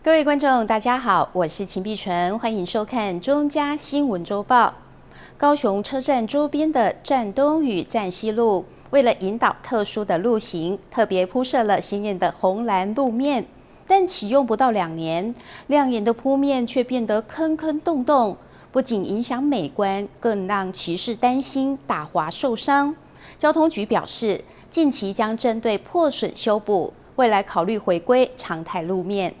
各位觀眾，大家好，我是秦碧純，歡迎收看中嘉新聞週報。高雄車站周邊的站東與站西路，為了引導特殊的路型，特別鋪設了顯眼的紅藍路面。但啟用不到2年，亮眼的鋪面卻變得坑坑洞洞，不僅影響美觀，更讓騎士擔心打滑受傷。交通局表示，近期將針對破損修補，未來考慮回歸常態路面。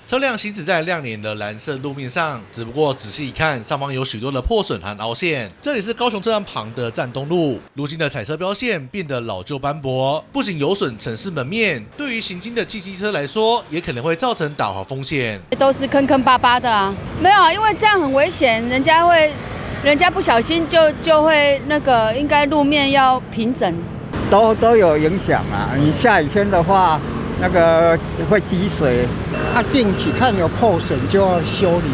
車輛行駛在亮眼的藍色路面上，只不過仔細一看，上方有許多的破損和凹陷。這裡是高雄車站旁的站東路，如今的彩色標線變得老舊斑駁，不僅有損城市門面，對於行經的汽機車來說，也可能會造成打滑風險。都是坑坑巴巴的啊，沒有，因為這樣很危險，人家不小心就會那個，應該路面要平整。都有影響啊！你下雨天的話，那個會積水。啊，定期看有破損就要修理，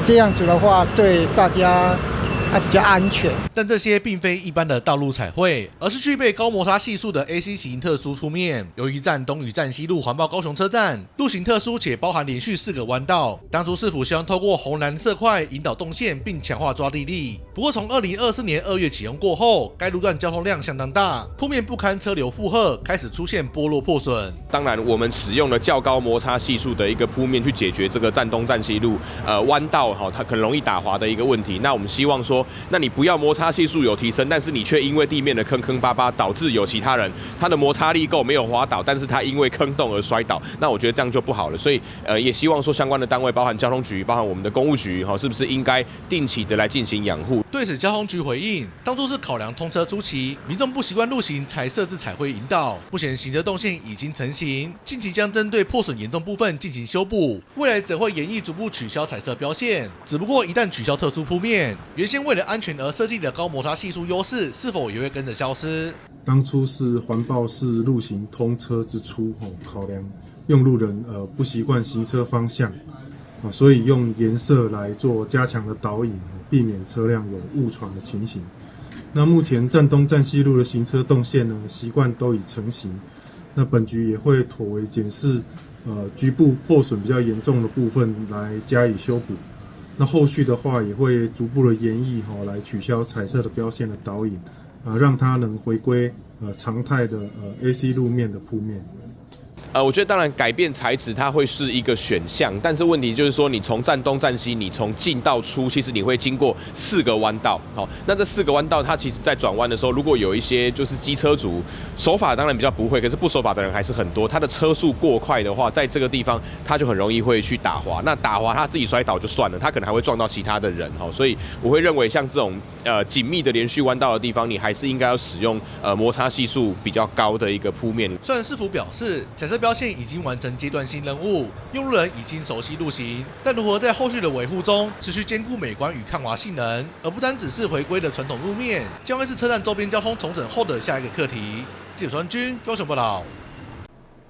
這樣子的話對大家比較安全。但這些並非一般的道路彩繪，而是具備高摩擦係數的 AC 型特殊鋪面。由於站東與站西路環抱高雄車站，路型特殊且包含連續四個彎道。當初市府希望透過紅藍色塊引導動線，並強化抓地力。不過從2024年2月啟用過後，該路段交通量相當大，鋪面不堪車流負荷，開始出現剝落破損。當然，我們使用了較高摩擦係數的一個鋪面去解決這個站東站西路彎道哈，它很容易打滑的一個問題。那我們希望說，那你不要摩擦係數有提升，但是你卻因為地面的坑坑巴巴，導致有其他人他的摩擦力夠沒有滑倒，但是他因為坑洞而摔倒，那我覺得這樣就不好了。所以也希望說相關的單位，包含交通局，包含我們的工務局，哈，是不是應該定期的來進行養護？對此，交通局回應，當初是考量通車初期民眾不習慣路型，才設置彩繪引導。目前行車動線已經成型，近期將針對破損嚴重部分進行修補，未來則會研議逐步取消彩色標線。只不過一旦取消特殊鋪面，原先為了安全而設計的高摩擦係數優勢，是否也會跟着消失？當初是環抱式路型通車之初，考量用路人不習慣行車方向，啊，所以用顏色來做加強的導引，避免車輛有誤闖的情形。那目前站東站西路的行車動線呢，習慣都已成型。那本局也會妥為檢視，局部破損比較嚴重的部分來加以修補。那後續的話，也會逐步的研議，哈，來取消彩色的標線的導引，啊，讓它能回歸常態的AC 路面的鋪面。我覺得當然改變材質它會是一個選項，但是問題就是說，你從站東站西，你從進到出，其實你會經過四個彎道，好，那這四個彎道，它其實在轉彎的時候，如果有一些就是機車族守法當然比較不會，可是不守法的人還是很多，他的車速過快的話，在這個地方他就很容易會去打滑，那打滑他自己摔倒就算了，他可能還會撞到其他的人，哈，所以我會認為像這種緊密的連續彎道的地方，你還是應該要使用摩擦係數比較高的一個鋪面。雖然市府表示彩色標線已經完成階段性任務，用路人已經熟悉路型，但如何在後續的維護中持續兼顧美觀與抗滑性能，而不單只是回歸的傳統路面，將會是車站周邊交通重整後的下一個課題。記者專軍高雄報道。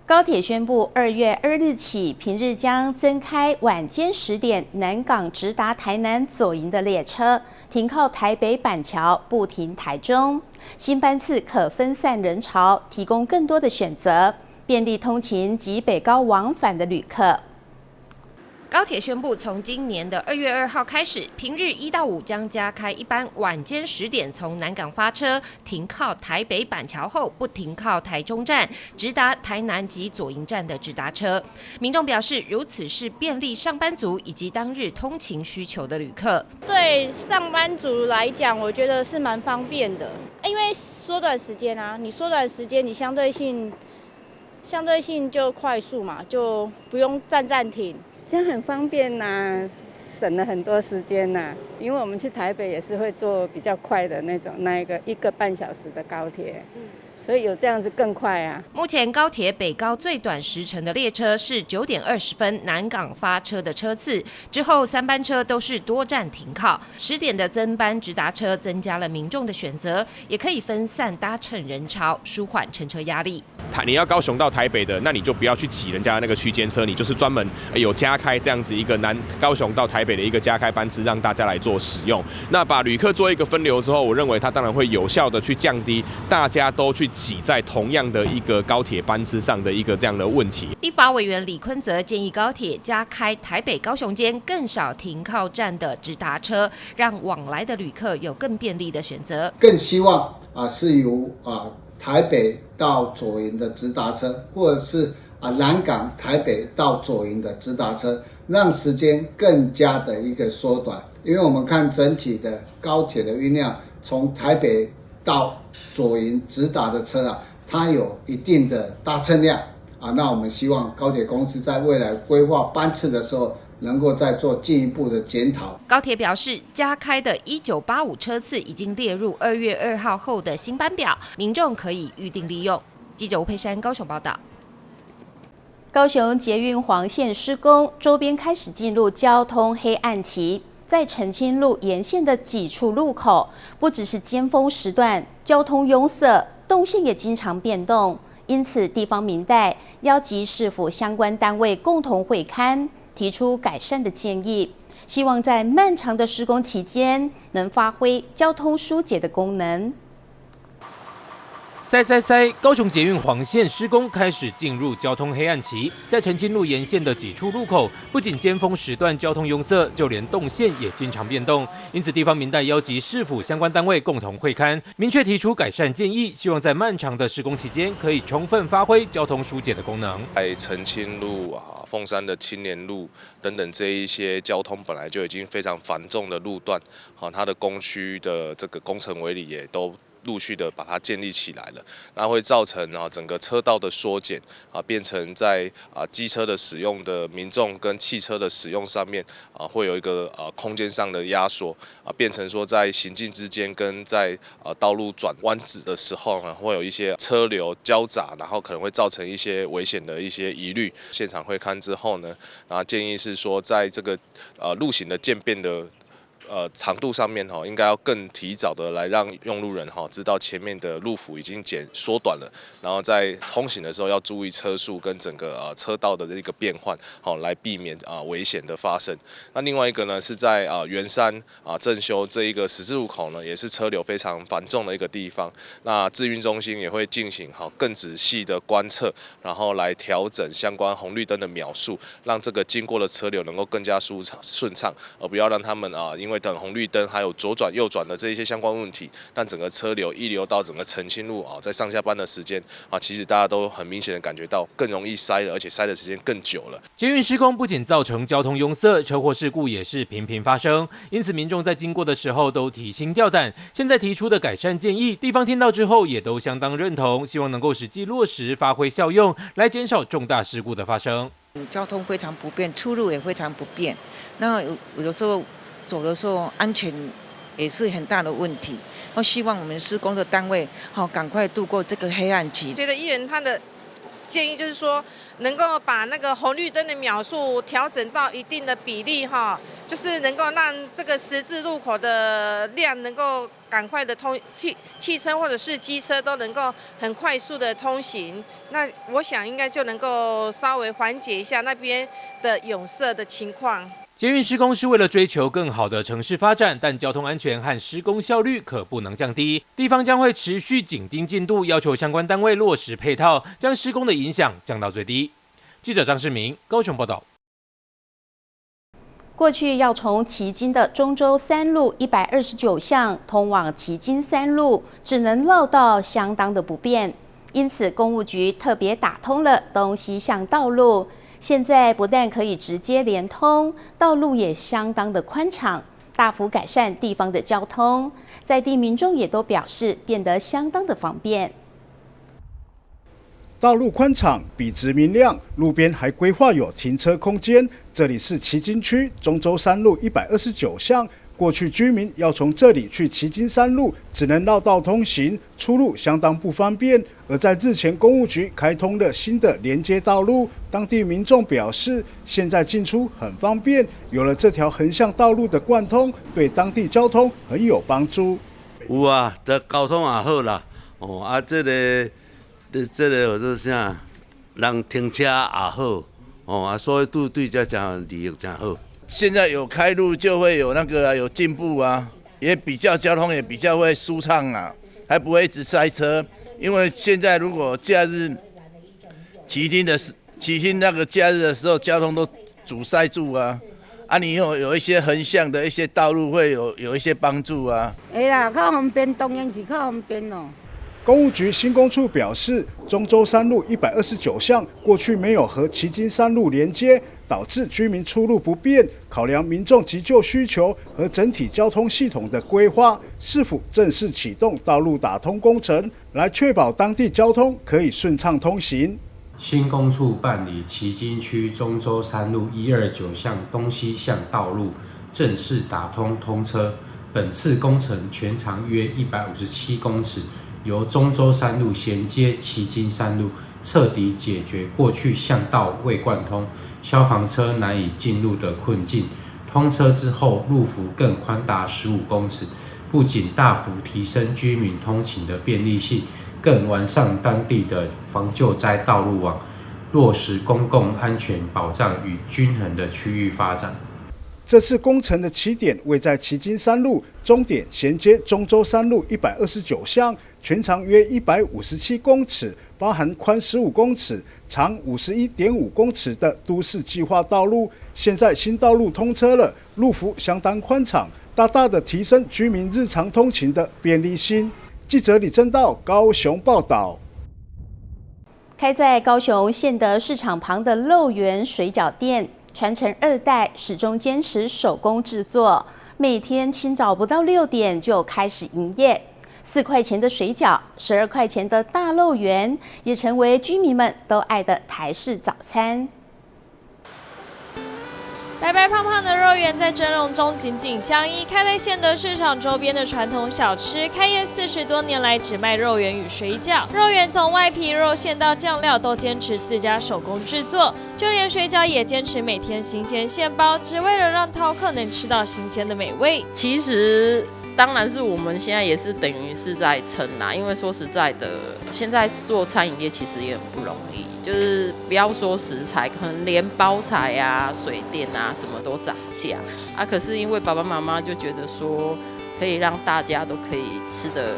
高鐵宣布，2月2日起，平日將增開晚間10點南港直達台南左營的列車，停靠台北板橋，不停台中。新班次可分散人潮，提供更多的選擇，便利通勤及北高往返的旅客。高鐵宣布，從今年的2月2號開始，平日一到五將加開一班晚間十點從南港發車，停靠台北板橋後不停靠台中站，直達台南及左營站的直達車。民眾表示，如此是便利上班族以及當日通勤需求的旅客。對上班族來講，我覺得是蠻方便的，因為縮短時間啊，你縮短時間，你相對性就快速嘛，就不用站站停。這樣很方便吶，省了很多時間吶。因為我們去台北也是會坐比較快的那種，那一個一個半小時的高鐵，所以有這樣子更快啊。目前高鐵北高最短時程的列車是9點20分南港發車的車次，之後三班車都是多站停靠。十點的增班直達車增加了民眾的選擇，也可以分散搭乘人潮，舒緩乘車壓力。你要高雄到台北的，那你就不要去擠人家那個區間車，你就是專門有加開這樣子一個南高雄到台北的一個加開班次，讓大家來做使用。那把旅客做一個分流之後，我認為它當然會有效的去降低大家都去擠在同樣的一個高鐵班次上的一個這樣的問題。立法委員李坤澤建議高鐵加開台北高雄間更少停靠站的直達車，讓往來的旅客有更便利的選擇。更希望是由台北到左營的直達車，或者是南港台北到左營的直達車，讓時間更加的一個縮短。因為我們看整體的高鐵的運量，從台北到左營直達的車它有一定的搭乘量那我們希望高鐵公司在未來規劃班次的時候，能夠再做進一步的檢討。高鐵表示，加開的1985車次已經列入2月2號後的新班表，民眾可以預定利用。記者吳佩珊高雄報道。高雄捷運黃線施工，周邊開始進入交通黑暗期。在澄清路沿線的幾處路口，不只是尖峰時段交通擁塞，動線也經常變動。因此，地方民代邀集市府相關單位共同會勘，提出改善的建議，希望在漫長的施工期間，能發揮交通疏解的功能。塞塞塞！高雄捷運黃線施工開始進入交通黑暗期，在澄清路沿線的幾處路口，不僅尖峰時段交通擁塞，就連動線也經常變動。因此，地方民代邀集市府相關單位共同會勘，明確提出改善建議，希望在漫長的施工期間，可以充分發揮交通疏解的功能。在澄清路鳳山的青年路等等這一些交通本來就已經非常繁重的路段，好，它的工區的這個工程圍籬也都陸續的把它建立起來了，那會造成整個車道的縮減變成在機車的使用的民眾跟汽車的使用上面會有一個空間上的壓縮變成說在行進之間跟在道路轉彎子的時候呢，會有一些車流交雜，然後可能會造成一些危險的一些疑慮。現場會勘之後呢，然後建議是說在這個路型的漸變的長度上面哈，應該要更提早的來讓用路人哈知道前面的路幅已經減縮短了，然後在通行的時候要注意車速跟整個車道的這個變換，好來避免危險的發生。那另外一個呢是在圓山正修這一個十字路口呢，也是車流非常繁重的一個地方。那智運中心也會進行好更仔細的觀測，然後來調整相關紅綠燈的秒數，讓這個經過的車流能夠更加舒暢順暢，而不要讓他們因為等紅綠燈，還有左轉、右轉的這一些相關問題，讓整個車流溢流到整個澄清路在上下班的時間其實大家都很明顯的感覺到更容易塞了，而且塞的時間更久了。捷運施工不僅造成交通擁塞，車禍事故也是頻頻發生，因此民眾在經過的時候都提心吊膽。現在提出的改善建議，地方聽到之後也都相當認同，希望能夠實際落實，發揮效用，來減少重大事故的發生。交通非常不便，出入也非常不便。那有時候走的時候安全也是很大的問題。我希望我們施工的單位好趕快度過這個黑暗期。覺得議員他的建議就是說，能夠把那個紅綠燈的秒數調整到一定的比例哈，就是能夠讓這個十字路口的量能夠趕快的通汽車或者是機車都能夠很快速的通行。那我想應該就能夠稍微緩解一下那邊的擁塞的情況。捷運施工是為了追求更好的城市發展，但交通安全和施工效率可不能降低。地方將會持續緊盯進度，要求相關單位落實配套，將施工的影響降到最低。記者張世明高雄報道。過去要從旗津的中州三路129巷通往旗津三路，只能繞道，相當的不便。因此，工務局特別打通了東西向道路。現在不但可以直接連通，道路也相當的寬敞，大幅改善地方的交通。在地民眾也都表示變得相當的方便。道路寬敞，筆直明亮，路邊還規劃有停車空間。這裡是旗津區中州三路129巷。過去居民要從這裡去旗津三路，只能繞道通行，出入相當不方便。而在日前，工務局開通了新的連接道路，當地民眾表示，現在進出很方便，有了這條橫向道路的貫通，對當地交通很有幫助。有啊，這交通也好啦，哦啊，這個叫做啥？人停車也好，哦啊，所以對這誠利益誠好。現在有開路就會有那個有進步啊，也比較交通也比較會舒暢啊，還不會一直塞車。因為現在如果假日旗津那個假日的時候，交通都阻塞住啊。啊，你有一些橫向的一些道路會有一些幫助啊。會啦，較方便，當然是較方便咯。工務局興工處表示，中州三路129巷過去沒有和旗津三路連接，導致居民出入不便。考量民眾急救需求和整體交通系統的規劃，市府正式啟動道路打通工程，來確保當地交通可以順暢通行。興工處辦理旗津區中州三路129巷東西向道路正式打通通車。本次工程全長約157公尺，由中州三路銜接旗津三路，徹底解決過去巷道未貫通、消防車難以進入的困境。通車之後，路幅更寬達15公尺，不僅大幅提升居民通勤的便利性，更完善當地的防救災道路網，落實公共安全保障與均衡的區域發展。這次工程的起點位在旗津三路，終點銜接中州三路129巷，全長約157公尺，包含寬15公尺、長51.5公尺的都市計劃道路。現在新道路通車了，路幅相當寬敞，大大的提升居民日常通勤的便利性。記者李正道高雄報道。開在高雄憲德市場旁的肉圓水餃店，傳承二代，始終堅持手工製作，每天清早不到6點就開始營業。4塊錢的水餃，12塊錢的大肉圓，也成為居民們都愛的台式早餐。白白胖胖的肉圓在蒸籠中緊緊相依，開在憲德市場周邊的傳統小吃，開業40多年來只賣肉圓與水餃。肉圓從外皮、肉餡到醬料都堅持自家手工製作，就連水餃也堅持每天新鮮現包，只為了讓饕客能吃到新鮮的美味。其實當然是我們現在也是等於是在撐啦，因為說實在的，現在做餐飲業其實也很不容易。就是不要說食材，可能連包材啊、水電啊什麼都漲價啊。可是因為爸爸媽媽就覺得說，可以讓大家都可以吃得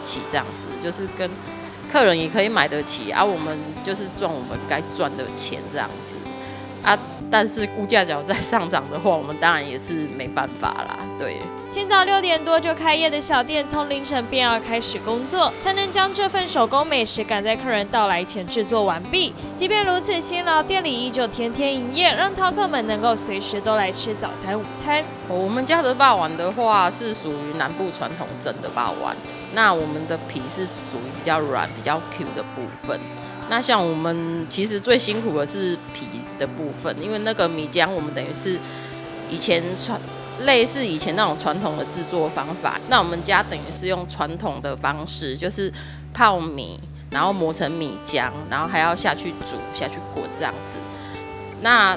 起這樣子，就是跟客人也可以買得起啊。我們就是賺我們該賺的錢這樣子啊。但是物價假如再上漲的話，我們當然也是沒辦法啦。對。清早6點多就開業的小店，從凌晨便要開始工作，才能將這份手工美食趕在客人到來前製作完畢。即便如此辛勞，店裡依舊天天營業，讓饕客們能夠隨時都來吃早餐、午餐。我們家的肉圓的話，是屬於南部傳統蒸的肉圓，那我們的皮是屬於比較軟、比較 Q 的部分。那像我們其實最辛苦的是皮的部分，因為那個米漿我們等於是以前傳。類似以前那種傳統的製作方法，那我們家等於是用傳統的方式，就是泡米，然後磨成米漿，然後還要下去煮、下去滾這樣子。那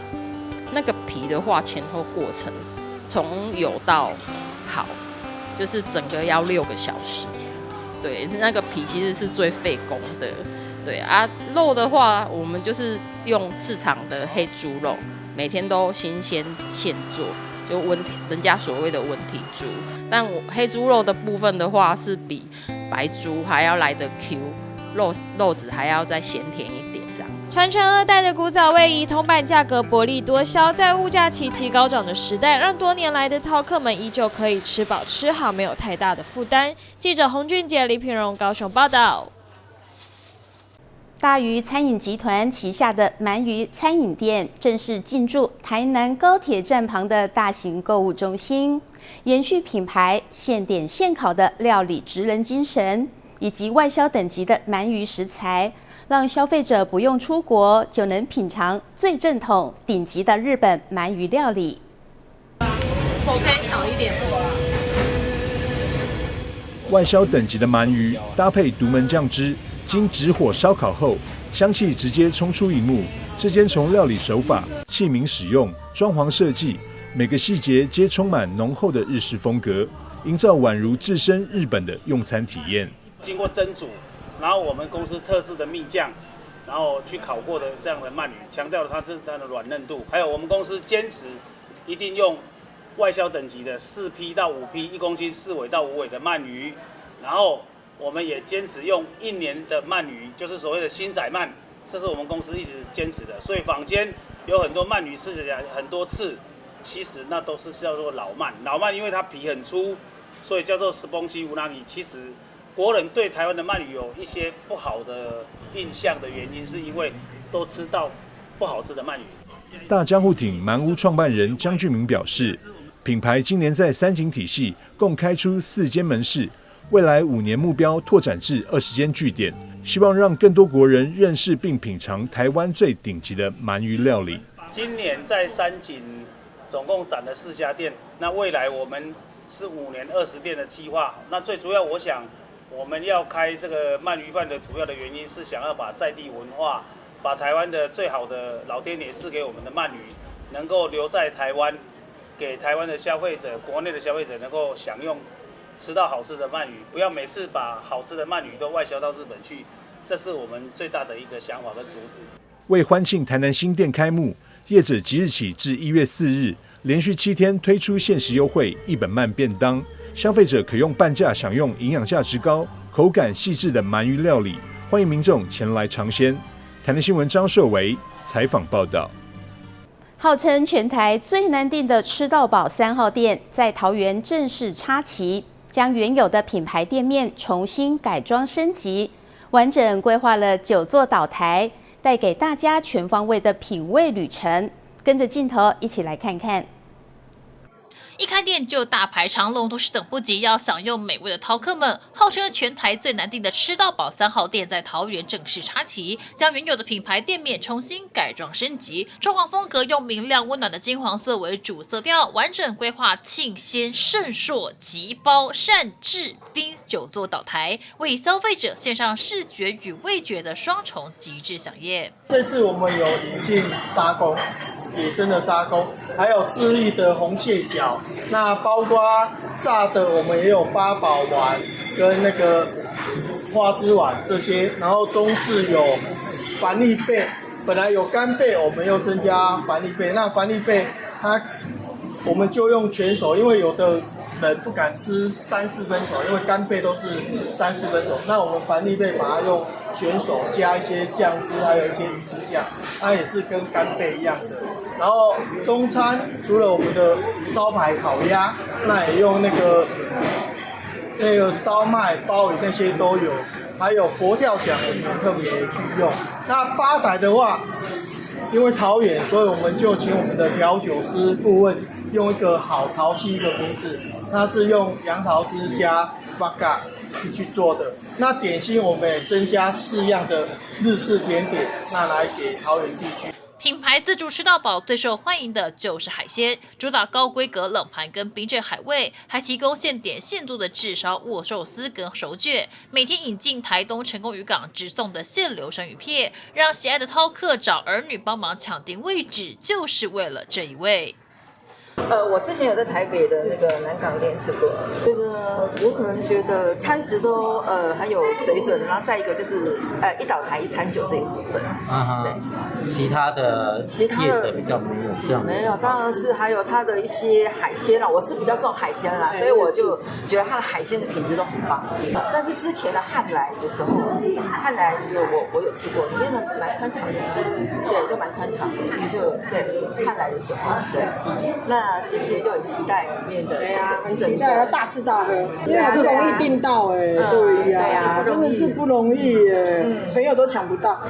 個皮的話，前後過程從有到好，就是整個要6個小時。對，那個皮其實是最費工的。對啊，肉的話，我們就是用市場的黑豬肉，每天都新鮮現做。就溫體，人家所謂的溫體豬，但我黑豬肉的部分的話，是比白豬還要來得 Q，肉質還要再鮮甜一點這樣。傳承二代的古早味，以銅板價格薄利多銷，在物價齊齊高漲的時代，讓多年來的饕客們依舊可以吃飽吃好，沒有太大的負擔。記者洪俊杰、李品榮高雄報道。大魚餐飲集團旗下的鰻魚餐飲店正式進駐台南高鐵站旁的大型購物中心，延續品牌現點現烤的料理職人精神，以及外銷等級的鰻魚食材，讓消費者不用出國就能品嘗最正統、頂級的日本鰻魚料理。火可以小一點。外銷等級的鰻魚搭配獨門醬汁。經直火燒烤後，香氣直接衝出螢幕。這間從料理手法、器皿使用、裝潢設計，每個細節皆充滿濃厚的日式風格，營造宛如置身日本的用餐體驗。經過蒸煮，然後我們公司特製的蜜醬，然後去烤過的這樣的鰻魚，強調了它的軟嫩度。還有我們公司堅持一定用外銷等級的4 P 到5 P，1公斤4尾到5尾的鰻魚，然後。我們也堅持用一年的鰻魚，就是所謂的新仔鰻，這是我們公司一直堅持的。所以坊間有很多鰻魚吃起來很多次，其實那都是叫做老鰻。老鰻因為它皮很粗，所以叫做スポンジウナギ。其實國人對台灣的鰻魚有一些不好的印象的原因，是因為都吃到不好吃的鰻魚。大江戶町鰻屋創辦人江俊明表示，品牌今年在三井體系共開出4間門市，未來5年目標拓展至20間據點，希望讓更多國人認識並品嘗台灣最頂級的鰻魚料理。今年在三井總共展了4家店，那未來我們是5年20店的計劃。那最主要，我想我們要開這個鰻魚飯的主要的原因是想要把在地文化，把台灣的最好的老天爺賜給我們的鰻魚，能夠留在台灣，給台灣的消費者、國內的消費者能夠享用吃到好吃的鰻魚，不要每次把好吃的鰻魚都外銷到日本去，這是我們最大的一個想法跟主旨。為歡慶台南新店開幕，業者即日起至1月4日，連續7天推出限時優惠一本鰻便當，消費者可用半價享用營養價值高、口感細緻的鰻魚料理，歡迎民眾前來嘗鮮。台南新聞張碩維採訪報道。號稱全台最難訂的吃到飽3號店，在桃園正式插旗，將原有的品牌店面重新改裝升級，完整規劃了9座島台，帶給大家全方位的品味旅程。跟着鏡頭一起來看看。一開店就大排長龍，都是等不及要享用美味的饕客們。號稱全台最難訂的吃到飽3號店，在桃園正式插旗，將原有的品牌店面重新改裝升級，裝潢風格用明亮溫暖的金黃色為主色調，完整規劃慶鮮盛碩集包膳製冰9座島台，為消費者獻上視覺與味覺的雙重極致饗宴。這次我們有引進沙公，野生的沙公，還有智利的紅蟹腳。那包括炸的，我們也有八寶丸跟那個花枝丸這些，然後中式有帆立貝，本來有干貝，我們又增加帆立貝。那帆立貝它，我們就用全熟，因為有的人不敢吃三四分熟，因為干貝都是三四分熟。那我們帆立貝把它用全熟，加一些醬汁，還有一些魚子醬，它也是跟干貝一樣的。然後中餐除了我們的招牌烤鴨，那也用那個燒麥、鮑魚那些都有，還有佛跳牆我們特別去用。那吧台的話，因為桃園，所以我們就請我們的調酒師顧問用一個好淘氣一個名字，它是用楊桃汁加 vodka 去做的。那點心我們也增加4樣的日式甜點，那來給桃園地區。品牌自助吃到飽，最受歡迎的就是海鮮，主打高規格冷盤跟冰鎮海味，還提供現點現做的炙燒握壽司跟手卷。每天引進台東成功漁港直送的現流生魚片，讓喜愛的饕客找兒女幫忙搶訂位置，就是為了這一味。我之前有在台北的那個南港店吃過，覺得我可能覺得餐食都很有水準，然後再一個就是一島台一餐酒這一部分。對，其他的其他的比較沒有這樣。沒有，當然是還有它的一些海鮮啦，我是比較重海鮮啦，所以我就覺得它的海鮮的品質都很棒。但是之前的漢來的時候，漢來就是我有吃過，裡面的蠻寬敞的，對，就蠻寬敞的，就對漢來的時候，對，那。今天就很期待裡面的，對啊，很期待要大吃大喝，因為好不容易訂到哎，對呀，真的是不容易耶，朋友都搶不到。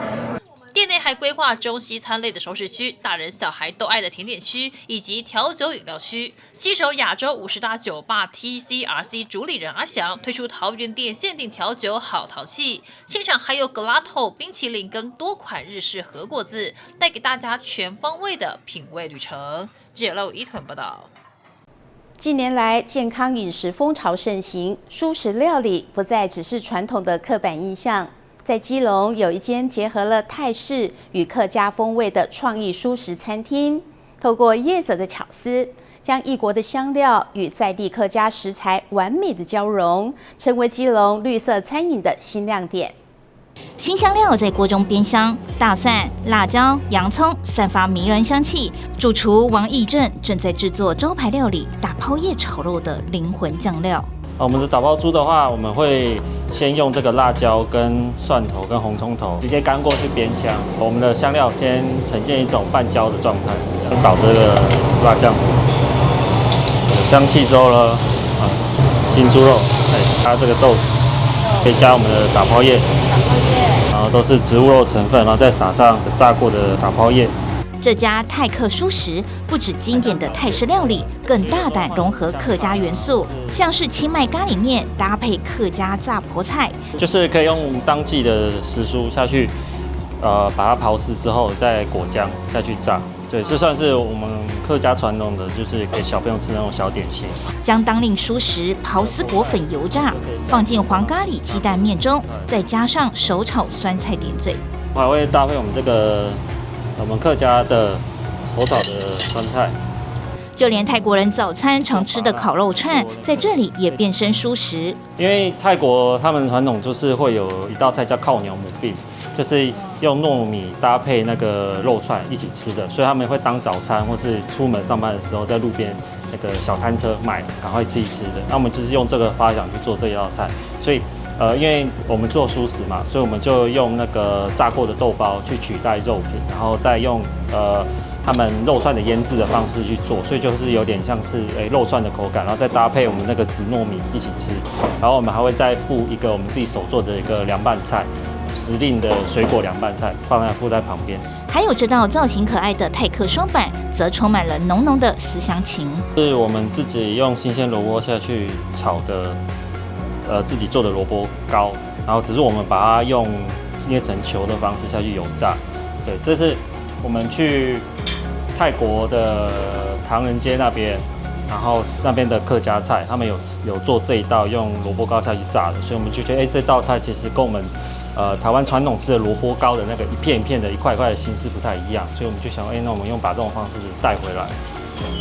店內還規劃中西餐類的熟食區，大人小孩都愛的甜點區，以及調酒飲料區。攜手亞洲50大酒吧 TCRC 主理人阿翔推出桃園店限定調酒好淘氣，現場還有 Gelato 冰淇淋跟多款日式和果子，帶給大家全方位的品味旅程。記者一團報道。近年來，健康飲食風潮盛行，蔬食料理不再只是傳統的刻板印象。在基隆有一間結合了泰式與客家風味的創意蔬食餐廳，透過業者的巧思，將異國的香料與在地客家食材完美的交融，成為基隆綠色餐飲的新亮點。辛香料在鍋中煸香，大蒜、辣椒、洋蔥散發迷人香氣。主廚王義正正在製作招牌料理大拋葉炒肉的靈魂醬料。我們的打拋豬的話，我們會先用這個辣椒、跟蒜頭、跟紅蔥頭直接乾鍋去煸香。我們的香料先呈現一種半焦的狀態，倒這個辣醬，有香氣之後呢，啊，新豬肉，哎，加這個豆子，可以加我們的打拋葉，然後都是植物肉成分，然後再撒上炸過的打拋葉。這家泰客蔬食不止經典的泰式料理，更大膽融合客家元素，像是清邁咖喱麵搭配客家炸婆菜，就是可以用當季的時蔬下去，把它刨絲之後再裹漿下去炸。對，這算是我們客家傳統的，就是給小朋友吃那種小點心。將當令蔬食刨絲裹粉油炸，放進黃咖喱雞蛋麵中，再加上手炒酸菜點綴。還會搭配我們這個我們客家的手炒的酸菜。就連泰國人早餐常吃的烤肉串，在這裡也變身蔬食。因為泰國他們傳統就是會有一道菜叫靠牛母餅，就是用糯米搭配那個肉串一起吃的，所以他們會當早餐或是出門上班的時候，在路邊那個小攤車買，趕快吃一吃的。那我們就是用這個發想去做這一道菜，所以因為我們做蔬食嘛，所以我們就用那個炸過的豆包去取代肉品，然後再用他們肉串的醃製的方式去做，所以就是有點像是肉串的口感，然後再搭配我們那個紫糯米一起吃，然後我們還會再附一個我們自己手做的一個涼拌菜，時令的水果涼拌菜放在附在旁邊。還有這道造型可愛的泰客雙板，則充滿了濃濃的思鄉情。是我們自己用新鮮蘿蔔下去炒的，自己做的蘿蔔糕，然後只是我們把它用捏成球的方式下去油炸。對，這是我們去泰國的唐人街那邊，然後那邊的客家菜，他們有做這一道用蘿蔔糕下去炸的，所以我們就覺得，這道菜其實跟我們台灣傳統吃的蘿蔔糕的那個一片一片的、一塊一塊的形式不太一樣，所以我們就想，那我們用把這種方式帶回來，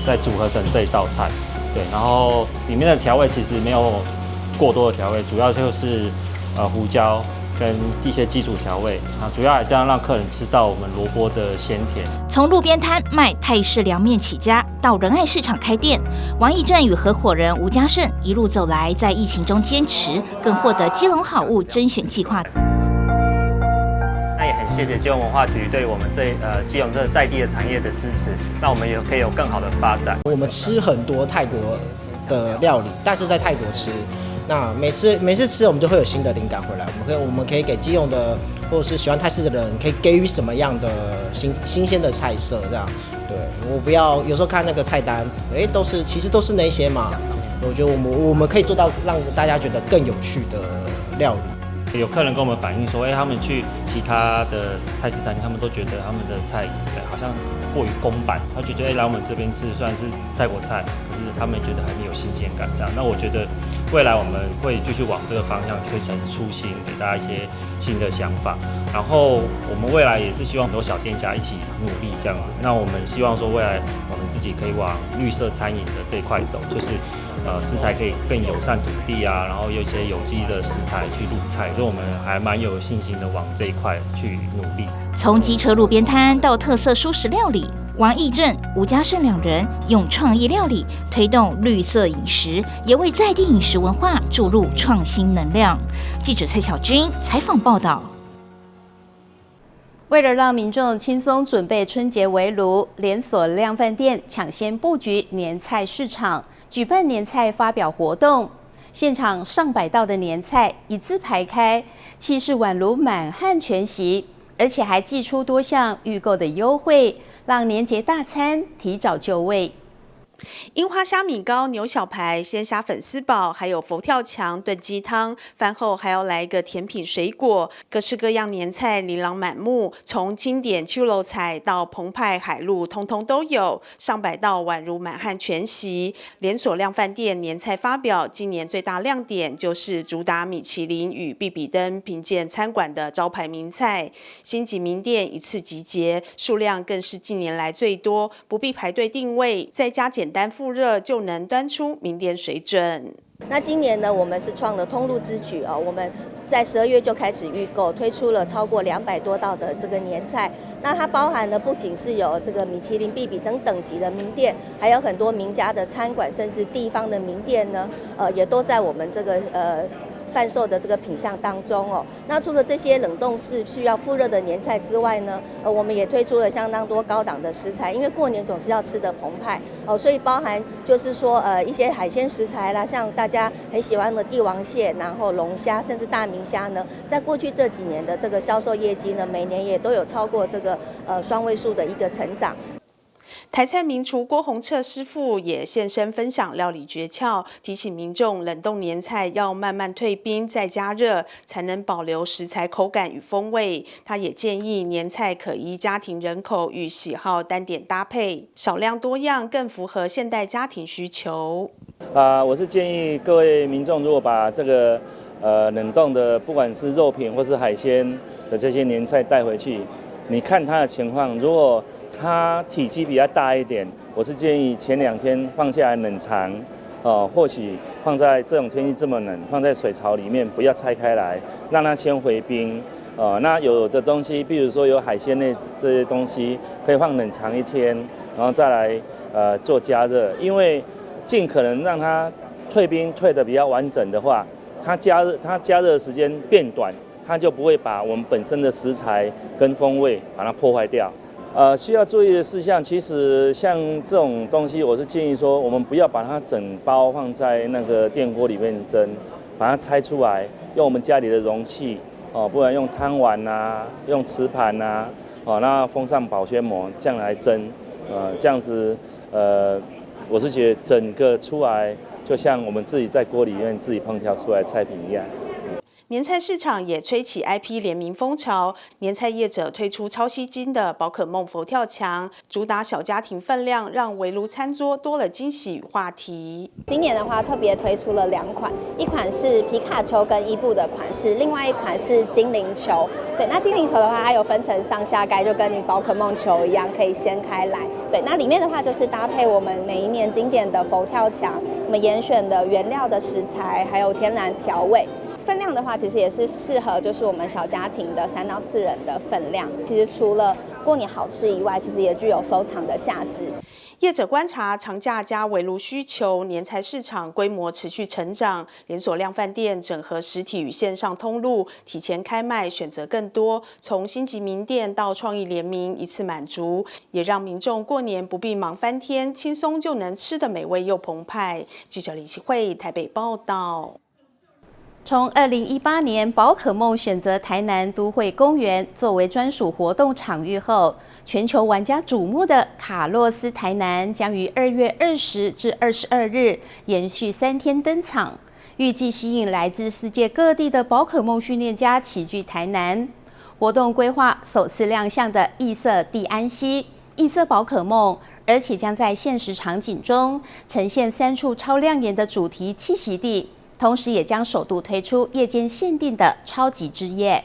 再組合成這一道菜。對，然後裡面的調味其實沒有過多的調味，主要就是胡椒跟一些基礎調味啊，主要還是要讓客人吃到我們蘿蔔的鮮甜。從路邊攤賣泰式涼麵起家，到仁愛市場開店，王義正與合夥人吳家勝一路走來，在疫情中堅持，更獲得基隆好物甄選計劃。那也很謝謝基隆文化局對我們這基隆這在地的產業的支持，那我們也可以有更好的發展。我們吃很多泰國的料理，但是在泰國吃。那每次吃，我們就會有新的靈感回來。我們可以給基隆的，或者是喜歡泰式的人，可以給予什麼樣的新鮮的菜色？這樣，對，我不要有時候看那個菜單，其實都是那些嘛。我覺得我們可以做到讓大家覺得更有趣的料理。有客人跟我們反映說，他們去其他的泰式餐廳，他們都覺得他們的菜好像過於公版，他就覺得來我們這邊吃雖然是泰國菜，可是他們覺得還沒有新鮮感這樣。那我覺得未來我們會繼續往這個方向推陳出新，給大家一些新的想法。然後我們未來也是希望很多小店家一起努力這樣子。那我們希望說未來我們自己可以往綠色餐飲的這一塊走，就是食材可以更友善土地啊，然後有一些有機的食材去入菜，所以我們還蠻有信心的往這一塊去努力。從機車路邊攤到特色蔬食料理，王義正、吳家勝兩人用創意料理推動綠色飲食，也為在地飲食文化注入創新能量。記者蔡小軍採訪報道。為了讓民眾輕鬆準備春節圍爐，連鎖量販店搶先布局年菜市場，舉辦年菜發表活動。現場上百道的年菜一字排開，氣勢宛如滿漢全席，而且還祭出多項預購的優惠，讓年節大餐提早就位。櫻花蝦米糕、牛小排、鮮蝦粉絲煲，還有佛跳牆、燉雞湯，飯後還要來一個甜品水果，各式各樣年菜琳琅滿目，從經典手路菜到澎湃海陸，通通都有，上百道宛如滿漢全席。連鎖量販店年菜發表，今年最大亮點就是主打米其林與必比登評鑑餐館的招牌名菜，星級名店一次集結，數量更是近年來最多，不必排隊訂位，在家簡單復熱就能端出名店水準。那今年呢，我們是創了通路之舉啊，我們在12月就開始預購，推出了超過200多道的這個年菜。那它包含的不僅是有這個米其林、必比登等級的名店，還有很多名家的餐館，甚至地方的名店呢，也都在我們這個販售的這個品項當中哦。那除了這些冷凍式需要復熱的年菜之外呢，我們也推出了相當多高檔的食材，因為過年總是要吃得澎湃哦，所以包含就是說一些海鮮食材啦，像大家很喜歡的帝王蟹，然後龍蝦，甚至大明蝦呢，在過去這幾年的這個銷售業績呢，每年也都有超過這個雙位數的一個成長。台菜名廚郭宏策師傅也現身分享料理訣竅，提醒民眾冷凍年菜要慢慢退冰再加熱，才能保留食材口感與風味。他也建議年菜可依家庭人口與喜好單點搭配，少量多樣更符合現代家庭需求。啊，我是建議各位民眾，如果把這個冷凍的，不管是肉品或是海鮮的這些年菜帶回去，你看它的情況，如果它體積比較大一點，我是建議前2天放下來冷藏，哦，或許放在這種天氣這麼冷，放在水槽裡面不要拆開來，讓它先回冰。哦，那有的東西，比如說有海鮮類這些東西，可以放冷藏一天，然後再來做加熱，因為盡可能讓它退冰退得比較完整的話，它加熱的時間變短，它就不會把我們本身的食材跟風味把它破壞掉。需要注意的事項，其實像這種東西，我是建議說，我們不要把它整包放在那個電鍋裡面蒸，把它拆出來，用我們家裡的容器，哦，不然用湯碗啊，用瓷盤啊，哦，那封上保鮮膜，這樣來蒸，這樣子，我是覺得整個出來就像我們自己在鍋裡面自己烹調出來菜品一樣。年菜市場也吹起 IP 聯名風潮，年菜業者推出超吸睛的寶可夢佛跳牆，主打小家庭分量，讓圍爐餐桌多了驚喜與話題。今年的話，特別推出了兩款，一款是皮卡丘跟伊布的款式，另外一款是精靈球。對，那精靈球的話，它有分成上下蓋，就跟你寶可夢球一樣，可以掀開來。對，那裡面的話就是搭配我們每一年經典的佛跳牆，我們嚴選的原料的食材，還有天然調味。分量的話，其實也是適合就是我們小家庭的3到4人的分量。其實除了過年好吃以外，其實也具有收藏的價值。業者觀察長假加圍爐需求，年菜市場規模持續成長。連鎖量販店整合實體與線上通路，提前開賣，選擇更多。從星級名店到創意聯名，一次滿足，也讓民眾過年不必忙翻天，輕鬆就能吃得美味又澎湃。記者李希慧台北報道。從2018年寶可夢選擇台南都會公園作為專屬活動場域後，全球玩家矚目的卡洛斯台南將於2月20至22日延續3天登場，預計吸引來自世界各地的寶可夢訓練家齊聚台南。活動規劃首次亮相的異色地安溪、異色寶可夢，而且將在現實場景中呈現三處超亮眼的主題棲息地。同時，也將首度推出夜間限定的超級之夜。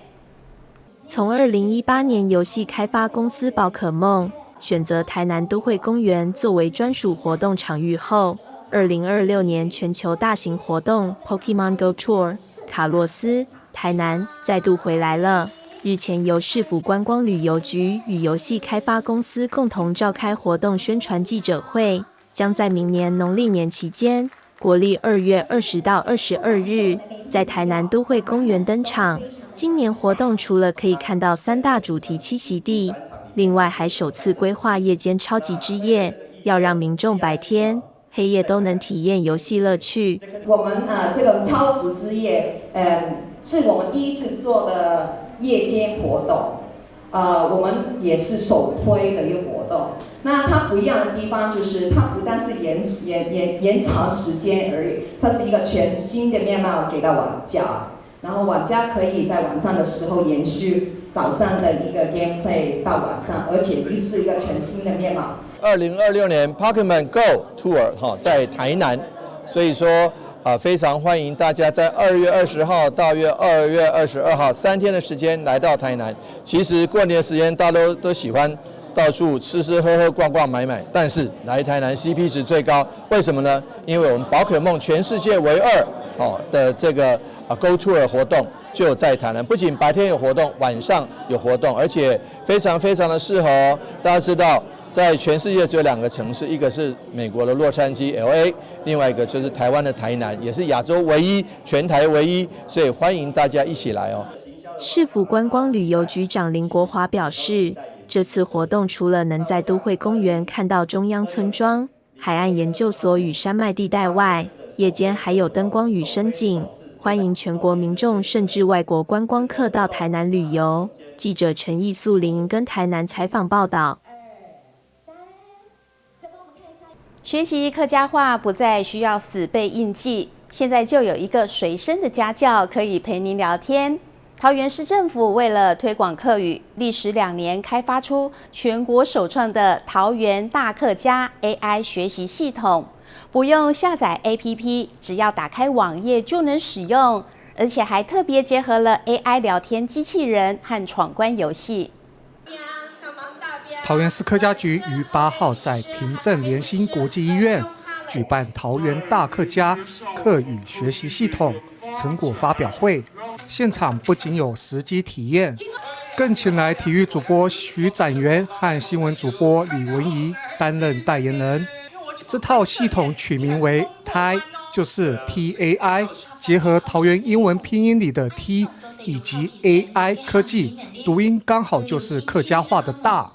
從2018年遊戲開發公司寶可夢選擇台南都會公園作為專屬活動場域後，2026年全球大型活動 Pokemon Go Tour 卡洛斯台南再度回來了。日前由市府觀光旅遊局與遊戲開發公司共同召開活動宣傳記者會，將在明年農曆年期間，國曆2月20到22日，在台南都會公園登場。今年活動除了可以看到三大主題棲息地，另外還首次規劃夜間超級之夜，要讓民眾白天、黑夜都能體驗遊戲樂趣。我們啊，這個超值之夜，是我們第一次做的夜間活動，我們也是首推的一個活動。那它不一樣的地方就是，它不但是延長時間而已，它是一個全新的面貌給到玩家，然後玩家可以在晚上的時候延續早上的一個 gameplay 到晚上，而且是一個全新的面貌。2026年 Pokemon Go Tour 哈在台南，所以說啊非常歡迎大家在2月20號到2月22號3天的時間來到台南。其實過年的時間大家都喜歡。到處吃吃喝喝、逛逛買買，但是來台南 CP 值最高，為什麼呢？因為我們寶可夢全世界唯二哦的這個Go Tour 活動就在台南，不僅白天有活動，晚上有活動，而且非常非常的適合哦。大家知道，在全世界只有兩個城市，一個是美國的洛杉磯 LA，另外一個就是台灣的台南，也是亞洲唯一、全台唯一，所以歡迎大家一起來哦。市府觀光旅遊局長林國華表示，這次活動除了能在都會公園看到中央村莊、海岸研究所與山脈地帶外，夜間還有燈光與聲景，歡迎全國民眾甚至外國觀光客到台南旅遊。記者陳義素林跟台南採訪報道。學習客家話不再需要死背硬記，現在就有一個隨身的家教可以陪您聊天。桃園市政府為了推廣客語，歷時2年開發出全國首創的桃園大客家 AI 學習系統，不用下載 APP，只要打開網頁就能使用，而且還特別結合了 AI 聊天機器人和闖關遊戲。桃園市客家局於8號在平鎮聯心國際醫院舉辦桃園大客家客語學習系統成果發表會。現場不僅有實機體驗，更請來體育主播徐展元和新聞主播李文怡擔任代言人。這套系統取名為 “TAI”，就是 TAI，結合桃園英文拼音裡的 T 以及 AI 科技，讀音剛好就是客家話的大，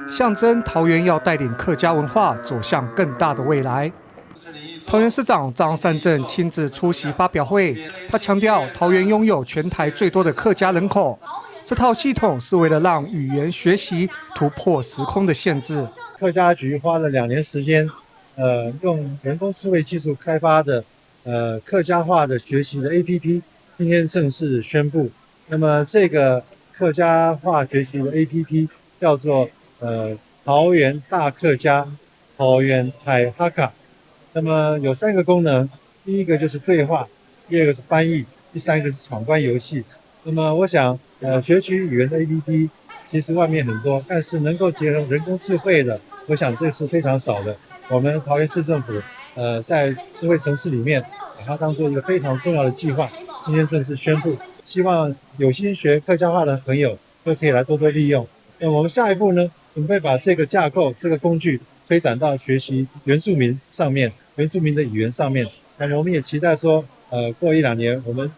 象徵桃園要帶領客家文化走向更大的未來。桃園市長張善政親自出席發表會，他強調桃園擁有全台最多的客家人口，這套系統是為了讓語言學習突破時空的限制。客家局花了2年時間，用人工智慧技術開發的，客家話的學習的 APP，今天正式宣布。那麼這個客家話學習的 APP 叫做桃園大客家，桃園大客家。那麼有三個功能，第一個就是對話，第二個是翻譯，第三個是闖關遊戲。那麼我想，學習語言的 APP 其實外面很多，但是能夠結合人工智慧的，我想這是非常少的。我們桃園市政府，在智慧城市裡面，把它當做一個非常重要的計劃，今天正式宣布，希望有心學客家話的朋友都可以來多多利用。那我們下一步呢，準備把這個架構、這個工具推展到學習原住民上面。原住民的語言上面，那麼我們也期待說，過一兩年，我們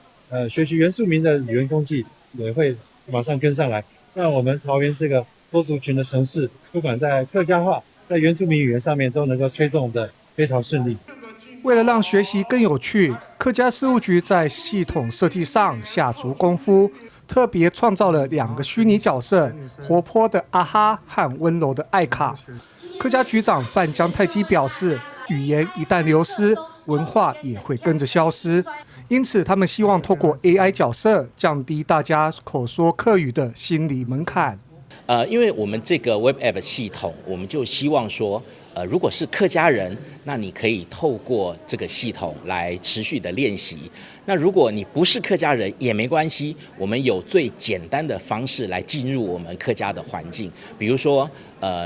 學習原住民的語言工具也會馬上跟上來，讓我們桃園這個多族群的城市，不管在客家話、在原住民語言上面，都能夠推動得非常順利。為了讓學習更有趣，客家事務局在系統設計上下足功夫，特別創造了兩個虛擬角色：活潑的阿哈和溫柔的艾卡。客家局長范江泰基表示，語言一旦流失，文化也會跟着消失。因此，他們希望透過 AI 角色降低大家口說客語的心理門檻。因為我們這個 Web App 系統，我們就希望說，如果是客家人，那你可以透過這個系統來持續的練習。那如果你不是客家人也沒關係，我們有最簡單的方式來進入我們客家的環境，比如說，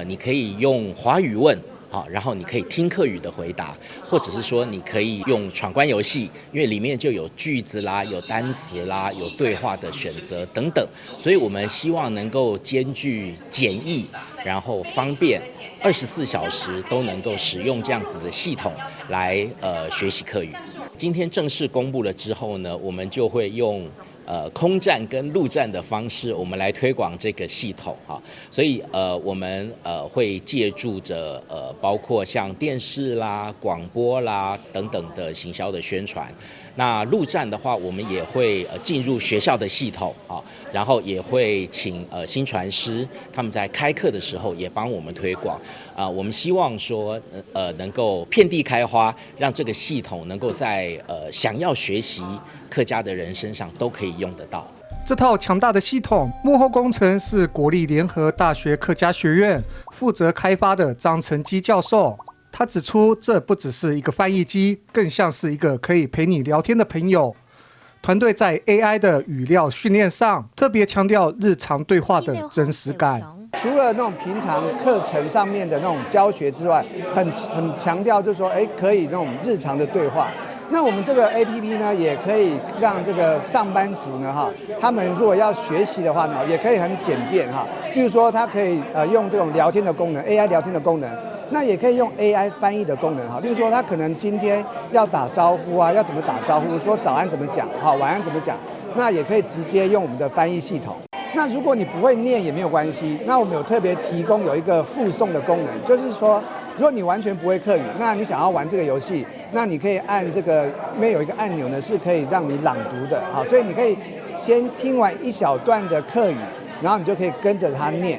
你可以用華語問。好，然後你可以聽客語的回答，或者是說你可以用闖關遊戲，因為裡面就有句子啦、有單詞啦、有對話的選擇等等，所以我們希望能夠兼具簡易，然後方便，24小時都能夠使用這樣子的系統來學習客語。今天正式公布了之後呢，我們就會用空戰跟陸戰的方式，我們來推廣這個系統哈。所以我們會借助着包括像電視啦、廣播啦等等的行銷的宣傳。那陸戰的話，我們也會進入學校的系統啊，然後也會請薪傳師他們在開課的時候也幫我們推廣啊。我們希望說能夠遍地開花，讓這個系統能夠在想要學習客家的人身上都可以用得到。這套強大的系統幕後工程是國立聯合大學客家學院負責開發的張成基教授。他指出，這不只是一個翻譯機，更像是一個可以陪你聊天的朋友。團隊在 AI 的語料訓練上特別強調日常對話的真實感。除了那種平常課程上面的那種教學之外，很強調就是說，可以那種日常的對話。那我們這個 APP 呢，也可以讓這個上班族呢，哈，他們如果要學習的話呢，也可以很簡便哈。例如說，他可以用這種聊天的功能，AI 聊天的功能，那也可以用 AI 翻譯的功能哈。例如說，他可能今天要打招呼啊，要怎麼打招呼？說早安怎麼講？哈，晚安怎麼講？那也可以直接用我們的翻譯系統。那如果你不會念也沒有關係，那我們有特別提供有一個附送的功能，就是說，如果你完全不會客語，那你想要玩這個遊戲，那你可以按這個，沒有一個按鈕呢，是可以讓你朗讀的，好，所以你可以先聽完一小段的客語，然後你就可以跟着他念。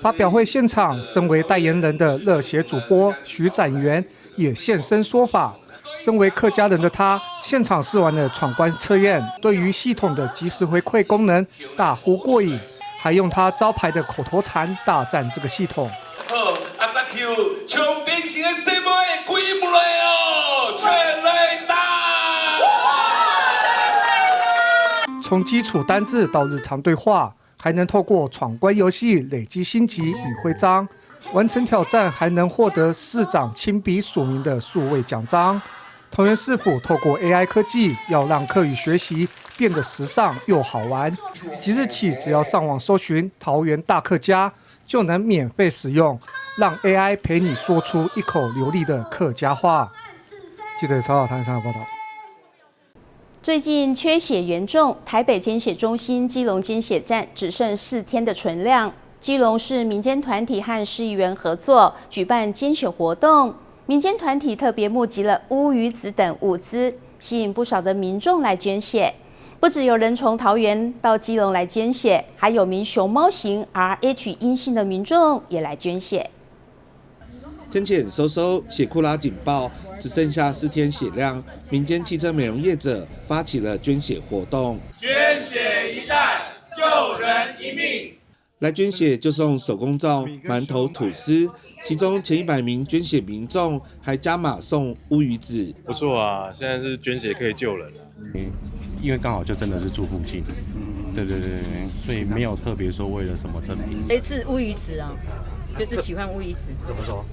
發表會現場，身為代言人的熱血主播徐展元也現身說法。身為客家人的他，現場試玩了闖關測驗，對於系統的即時回饋功能大呼過癮，還用他招牌的口頭禪大讚這個系統。好，啊，十球長平城的細妹鬼不來哦，全壘打！從基礎單字到日常對話，還能透過闖關遊戲累積星級與徽章，完成挑戰還能獲得市長親筆署名的數位獎章。桃園市府透過 AI 科技，要讓客語學習變得時尚又好玩。即日起，只要上網搜尋桃園大客家，就能免費使用，讓 AI 陪你說出一口流利的客家話。記者曹老台上報道。最近缺血嚴重，台北捐血中心基隆捐血站只剩4天的存量。基隆市民間團體和市議員合作舉辦捐血活動，民間團體特別募集了烏魚子等物資，吸引不少的民眾來捐血。不只有人從桃園到基隆來捐血，還有名熊貓型 RH 陰性的民眾也來捐血。天氣冷颼颼，血庫拉警報，只剩下4天血量。民間汽車美容業者發起了捐血活動，捐血一袋，救人一命。來捐血就送手工皂、饅頭、吐司，其中前100名捐血民眾還加碼送烏魚子。不錯啊，現在是捐血可以救人。因為剛好就真的是住附近，對對對對，所以沒有特別說為了什麼贈品。這次烏魚子啊，就是喜歡烏魚子。怎麼說？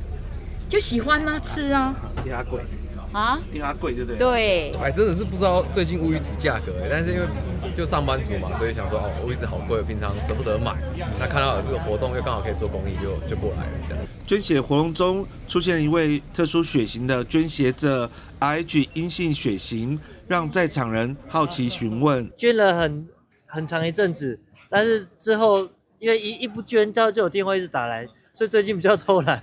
就喜歡啊，吃啊。因為它貴啊？因為它貴，對不對？對。我還真的是不知道最近烏魚子價格，但是因為就上班族嘛，所以想說哦，烏魚子好貴，平常捨不得買。那看到有這個活動，又剛好可以做公益，就過來了。這樣。捐血活動中出現一位特殊血型的捐血者，RH 陰性血型，讓在場人好奇詢問。捐了很長一陣子，但是之後因為一不捐，就有電話一直打來，所以最近比較偷懶。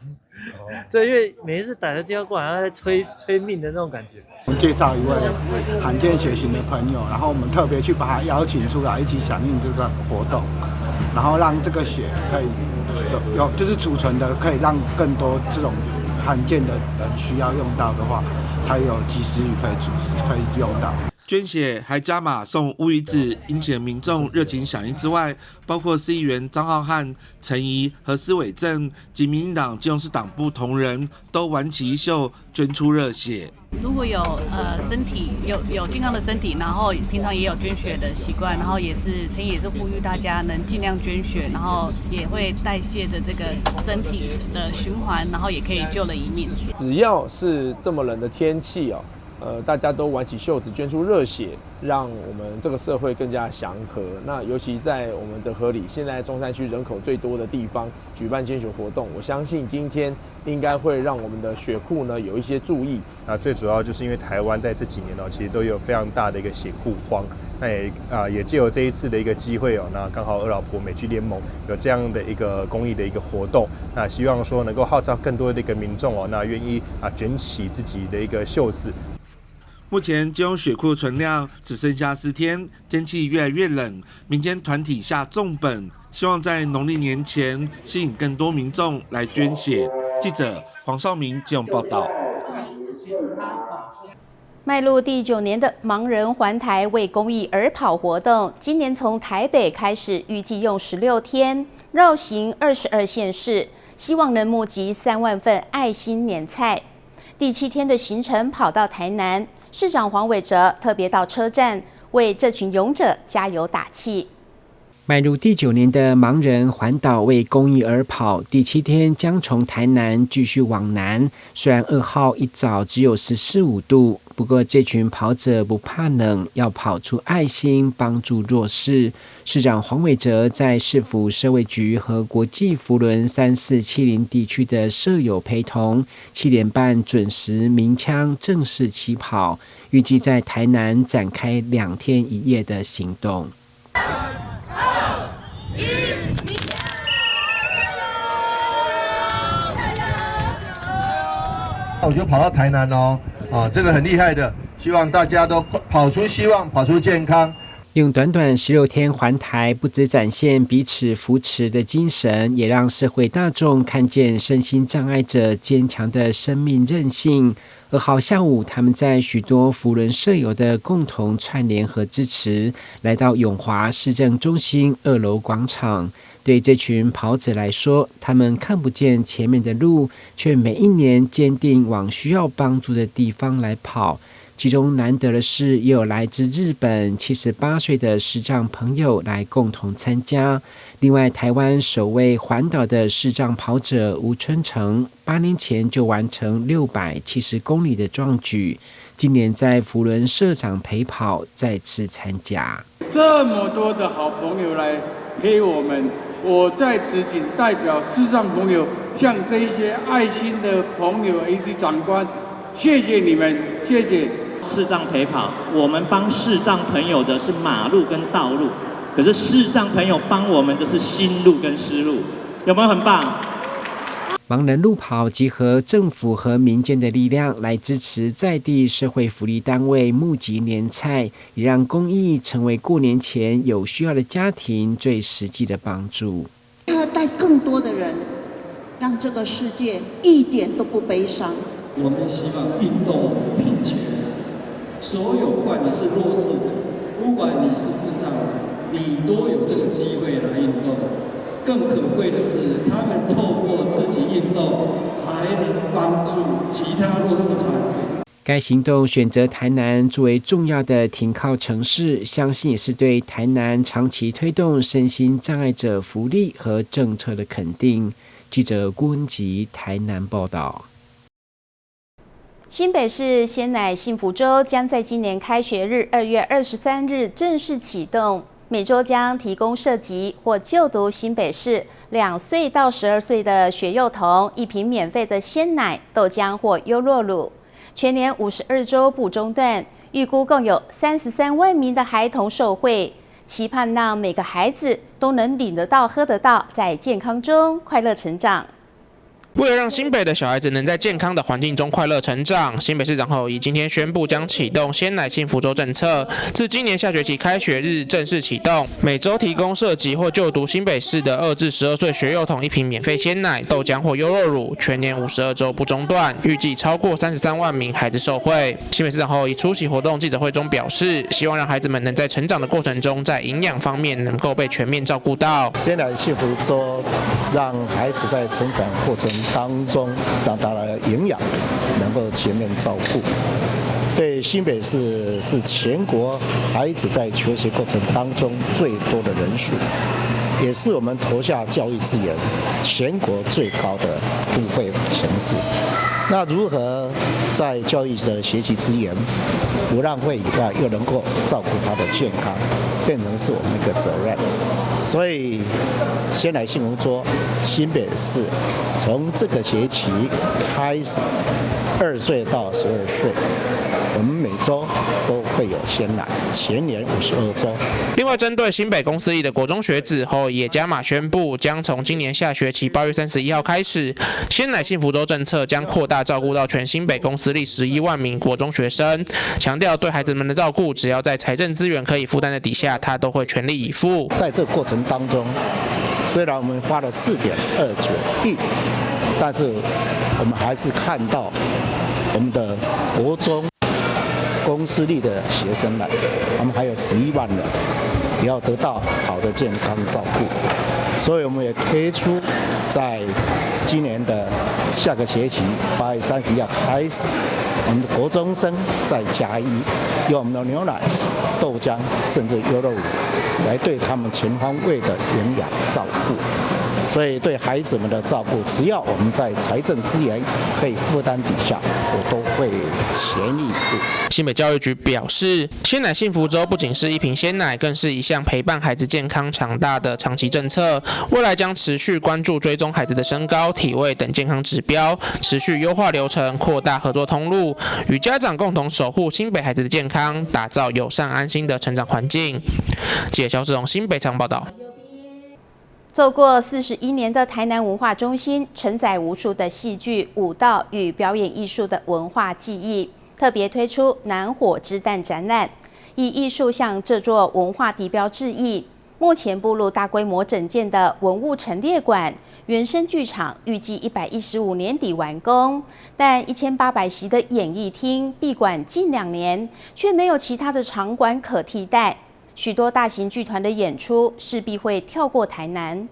對，因為每一次打個電話過來，好像在催催命的那種感覺。我們介紹一位罕見血型的朋友，然後我們特別去把他邀請出來，一起響應這個活動，然後讓這個血可以有就是儲存的，可以讓更多這種罕見的人需要用到的話，才有及時雨可以用到。捐血還加碼送烏魚子，引起民眾熱情響應之外，包括市議員張浩瀚、陳怡和施偉正及民進黨基隆市黨部同仁都挽起衣袖捐出熱血。如果有身體有健康的身體，然後平常也有捐血的習慣，然後也是陳怡也是呼籲大家能盡量捐血，然後也會代謝着這個身體的循環，然後也可以救人一命。只要是這麼冷的天氣哦，大家都挽起袖子捐出熱血，讓我們這個社會更加祥和。那尤其在我們的河里，現在中山區人口最多的地方舉辦捐血活動，我相信今天應該會讓我們的血庫呢有一些注意。那最主要就是因為台灣在這幾年呢，其實都有非常大的一個血庫荒。那也藉由這一次的一個機會哦，那剛好二老婆美居聯盟有這樣的一個公益的一個活動，那希望說能夠號召更多的一個民眾哦，那願意捲起自己的一個袖子。目前基隆血庫存量只剩下4天，天氣越來越冷，民間團體下重本，希望在農曆年前吸引更多民眾來捐血。記者黃少明基隆報道。邁入第9年的盲人環台為公益而跑活動，今年從台北開始，預計用16天繞行22縣市，希望能募集3萬份愛心年菜。第7天的行程跑到台南，市長黃偉哲特別到車站為這群勇者加油打氣。迈入第九年的盲人环岛为公益而跑，第七天将从台南继续往南。虽然2号一早只有14、15度，不过这群跑者不怕冷，要跑出爱心，帮助弱势。市长黄伟哲在市府社卫局和国际扶轮3470地区的社友陪同，7点半准时鸣枪正式起跑，预计在台南展开2天1夜的行动。一，加油！加油！我就跑到台南哦，啊，这个很厉害的，希望大家都跑出希望，跑出健康。用短短16天环台，不只展现彼此扶持的精神，也让社会大众看见身心障碍者坚强的生命韧性。2号下午，他们在许多扶轮社友的共同串联和支持，来到永华市政中心2楼广场。对这群跑者来说，他们看不见前面的路，却每一年坚定往需要帮助的地方来跑。其中难得的是，也有来自日本78岁的视障朋友来共同参加。另外，台湾首位环岛的视障跑者吴春成，8年前就完成670公里的壮举，今年在扶轮社长陪跑再次参加。这么多的好朋友来陪我们，我在此谨代表视障朋友，向这一些爱心的朋友以及长官，谢谢你们，谢谢。视障陪跑，我们帮视障朋友的是马路跟道路，可是视障朋友帮我们的是心路跟思路，有没有很棒？盲人路跑集合政府和民间的力量来支持在地社会福利单位募集年菜，也让公益成为过年前有需要的家庭最实际的帮助。要带更多的人，让这个世界一点都不悲伤。我们希望运动平权。所有不管你是弱势的，不管你是智障的，你都有这个机会来运动。更可贵的是，他们透过自己运动，还能帮助其他弱势团体。该行动选择台南作为重要的停靠城市，相信也是对台南长期推动身心障碍者福利和政策的肯定。记者郭文吉台南报道。新北市鲜奶幸福粥将在今年开学日2月23日正式启动，每周将提供设籍或就读新北市2岁到12岁的学幼童一瓶免费的鲜奶、豆浆或优酪乳，全年52周不中断，预估共有33万名的孩童受惠，期盼让每个孩子都能领得到、喝得到，在健康中快乐成长。为了让新北的小孩子能在健康的环境中快乐成长，新北市长侯友宜今天宣布将启动鲜奶幸福粥政策，自今年下学期开学日正式启动，每周提供设籍或就读新北市的2至12岁学幼童一瓶免费鲜奶、豆浆或优酪乳，全年52周不中断，预计超过33万名孩子受惠。新北市长侯友宜出席活动记者会中表示，希望让孩子们能在成长的过程中，在营养方面能够被全面照顾到。鲜奶幸福粥，让孩子在成长过程当中，让他的营养能够全面照顾。对新北市是全国孩子在求学过程当中最多的人数，也是我们投下教育资源全国最高的都会城市。那如何在教育的学习资源不浪费以外，又能够照顾他的健康，变成是我们一个责任。所以，鲜奶幸福粥，新北市从这个学期开始，2岁到12岁，我们每周都会有鲜奶，全年52周。另外，针对新北公私立的国中学子，侯友宜也加码宣布，将从今年下学期8月31号开始，鲜奶幸福粥政策将扩大照顾到全新北公私立11万名国中学生。强调对孩子们的照顾，只要在财政资源可以负担的底下，他都会全力以赴。在这个过程当中，虽然我们花了4.29亿，但是我们还是看到我们的国中公私立的学生们，我们还有11万人也要得到好的健康照顾，所以我们也推出，在今年的下个学期8月31号开始，我们的国中生再加一，用我们的牛奶、豆浆甚至优酪乳。來對他們全方位的營養照顧。所以對孩子們的照顧，只要我們在財政資源可以負擔底下，我都會全力以赴。新北教育局表示，鮮奶幸福粥不僅是一瓶鮮奶，更是一項陪伴孩子健康長大的長期政策。未來將持續關注追蹤孩子的身高、體位等健康指標，持續優化流程，擴大合作通路，與家長共同守護新北孩子的健康，打造友善安心的成長環境。記者蕭志榮新北場報道。走過41年的台南文化中心，承載無數的戲劇、舞蹈與表演藝術的文化記憶。特別推出南火之誕展覽，以藝術向這座文化地標致意。目前步入大規模整建的文物陳列館、原生劇場，預計115年底完工。但1800席的演藝廳閉館近2年，卻沒有其他的場館可替代。許多大型劇團的演出勢必會跳過台南。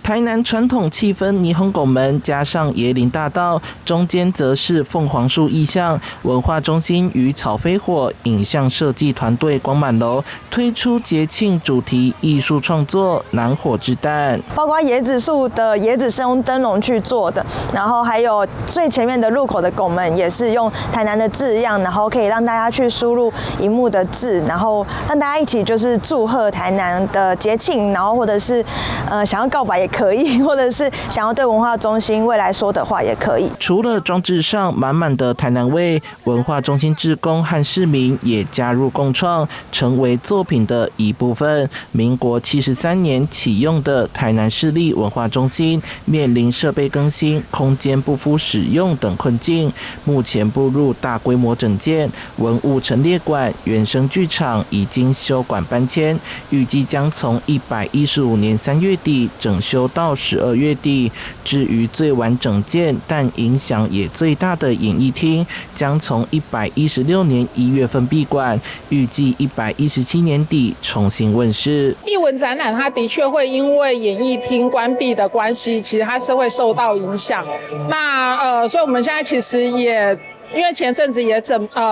台南傳統氣氛，霓虹拱門加上椰林大道，中間則是鳳凰樹意象。文化中心與草飛火影像設計團隊光滿樓推出節慶主題藝術創作《南火之誕》，包括椰子樹的椰子是用燈籠去做的，然後還有最前面的入口的拱門也是用台南的字樣，然後可以讓大家去輸入螢幕的字，然後讓大家一起就是祝賀台南的節慶，然後或者是想要告白也可以，或者是想要對文化中心未來說的話也可以。除了裝置上滿滿的台南味，文化中心志工和市民也加入共創，成為作品的一部分。民國73年啟用的台南市立文化中心，面臨設備更新、空間不敷使用等困境，目前步入大規模整建，文物陳列館、原生劇場已經休館搬遷，預計將從115年3月底整修到12月底。至於最晚整建但影響也最大的演藝廳，將從116年1月份閉館，預計117年底重新問世。藝文展覽它的確會因為演藝廳關閉的關係，其實它是會受到影響。那所以我們現在其實也因為前陣子也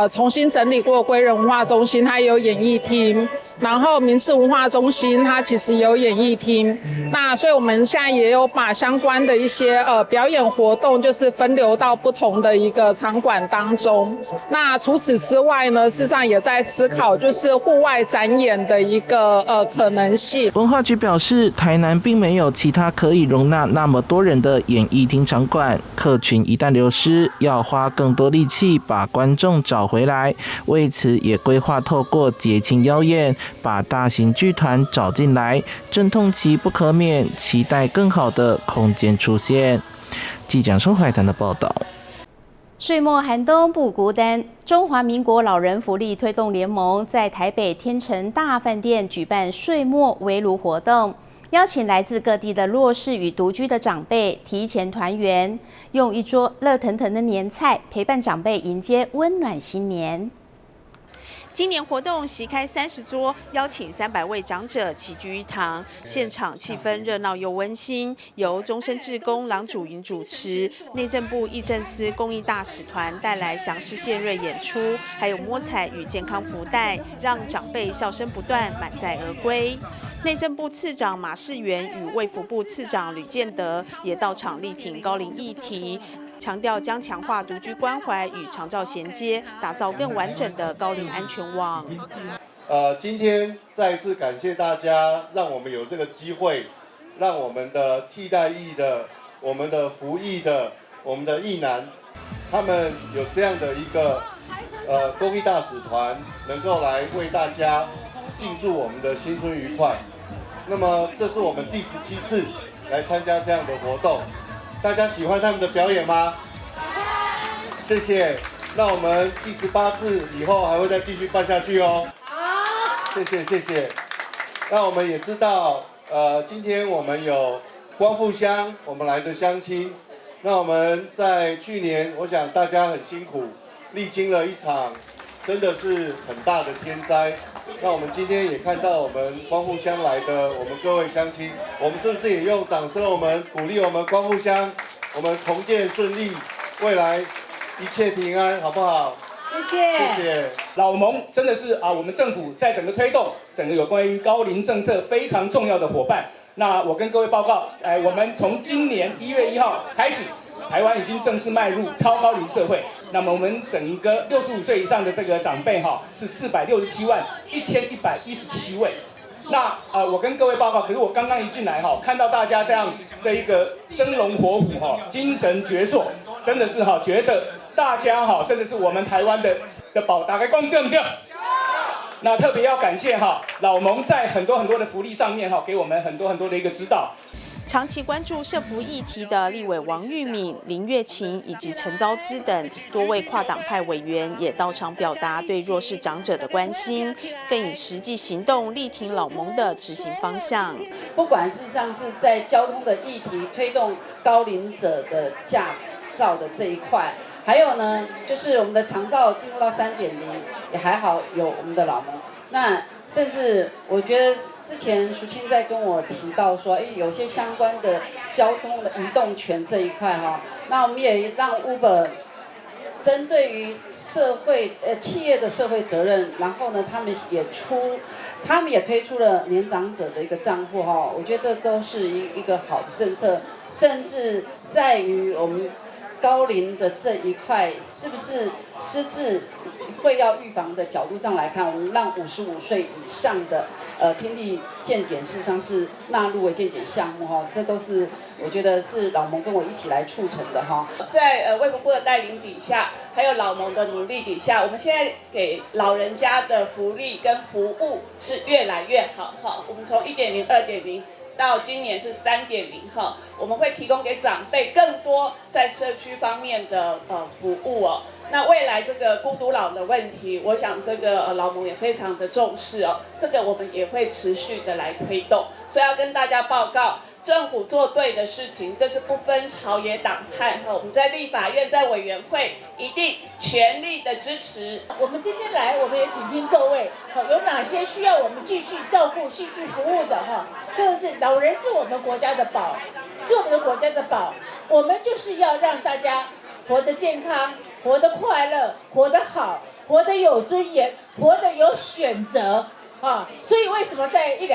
重新整理過歸仁文化中心，它有演藝廳。然後民視文化中心它其實有演藝廳，那所以我們現在也有把相關的一些表演活動，就是分流到不同的一個場館當中。那除此之外呢，事實上也在思考就是戶外展演的一個可能性。文化局表示，台南並沒有其他可以容納那麼多人的演藝廳場館，客群一旦流失，要花更多力氣把觀眾找回來。為此，也規劃透過節慶邀演，把大型劇團找進來，陣痛期不可免，期待更好的空間出現。記者收海潭的報道。歲末寒冬不孤單，中華民國老人福利推動聯盟在台北天成大飯店舉辦歲末圍爐活動，邀請來自各地的弱勢與獨居的長輩提前團圓，用一桌熱騰騰的年菜陪伴長輩迎接溫暖新年。今年活動席開30桌，邀請300位長者齊聚一堂，現場氣氛熱鬧又溫馨。由終身志工郎祖筠主持，內政部議政司公益大使團帶來祥獅獻瑞演出，還有摸彩與健康福袋，讓長輩笑聲不斷，滿載而歸。內政部次長馬世元與衛福部次長呂建德也到場力挺高齡議題。強調將強化獨居關懷與長照銜接，打造更完整的高齡安全網。今天再一次感謝大家，讓我們有這個機會，讓我們的替代役的、我們的服役的、我們的役男，他們有這樣的一個公益大使團，能夠來為大家慶祝我們的新春愉快。那麼這是我們第17次來參加這樣的活動。大家喜歡他們的表演嗎？謝謝。那我們第18次以後還會再繼續辦下去哦。好，謝謝謝謝。那我們也知道，今天我們有光復鄉，我們來的鄉親。那我們在去年，我想大家很辛苦，歷經了一場真的是很大的天災。那我們今天也看到我們光復鄉來的我們各位鄉親，我們是不是也用掌聲，我們鼓勵我們光復鄉，我們重建順利，未來一切平安，好不好？謝謝。謝謝。老盟真的是啊，我們政府在整個推動整個有關於高齡政策非常重要的夥伴。那我跟各位報告，我們從今年1月1號開始，台灣已經正式邁入超高齡社會。那麼我們整個65歲以上的這個長輩哈，是467萬1117位。那我跟各位報告，可是我剛剛一進來哈，看到大家這樣這一個生龍活虎哈，精神矍鑠，真的是哈，覺得大家哈，真的是我們台灣的寶，大家講對不對？那特別要感謝哈老盟在很多很多的福利上面哈，給我們很多很多的一個指導。長期關注社福議題的立委王玉敏、林月琴以及陳昭姿等多位跨黨派委員也到場表達對弱勢長者的關心，更以實際行動力挺老盟的執行方向。不管事實上是在交通的議題推動高齡者的駕照的這一塊，還有呢，就是我們的長照進入到3.0，也還好有我們的老盟。那甚至我覺得之前淑清在跟我提到說，哎，有些相關的交通的移動權這一塊哈，那我們也讓 Uber 針對於社會企業的社會責任，然後呢，他們也推出了年長者的一個賬戶哈，我覺得都是一個好的政策，甚至在於我們高齡的這一塊，是不是失智會要預防的角度上來看，我們讓55歲以上的聽力健檢，事實上是納入為健檢項目哈，這都是我覺得是老盟跟我一起來促成的哈。在衛福部的帶領底下，還有老盟的努力底下，我們現在給老人家的福利跟服務是越來越好哈。我們從1.0、2.0到今年是3.0哈，我們會提供給長輩更多在社區方面的服務哦。那未來這個孤獨老的問題，我想這個老盟也非常的重視哦，這個我們也會持續的來推動。所以要跟大家報告，政府做對的事情，這是不分朝野黨派哈。我們在立法院、在委員會一定全力的支持。我們今天來，我們也傾聽各位，好，有哪些需要我們繼續照顧、繼續服務的哈？這個是老人是我們國家的寶，是我們的國家的寶。我們就是要讓大家活得健康、活得快樂、活得好、活得有尊嚴、活得有選擇啊！所以為什麼在一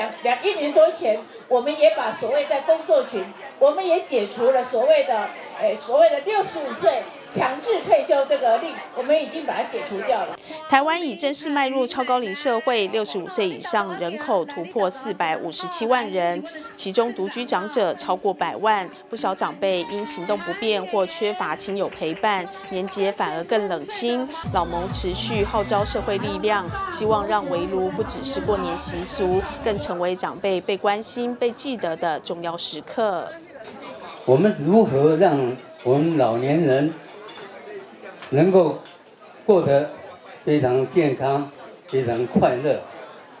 年多前，我們也把所謂在工作群，我們也解除了所謂的65歲強制退休這個令，我們已經把它解除掉了。台灣已正式邁入超高齡社會，65歲以上人口突破457萬人，其中獨居長者超過百萬。不少長輩因行動不便或缺乏親友陪伴，年節反而更冷清。老盟持續號召社會力量，希望讓圍爐不只是過年習俗，更成為長輩被關心、被記得的重要時刻。我們如何讓我們老年人能夠過得非常健康、非常快樂、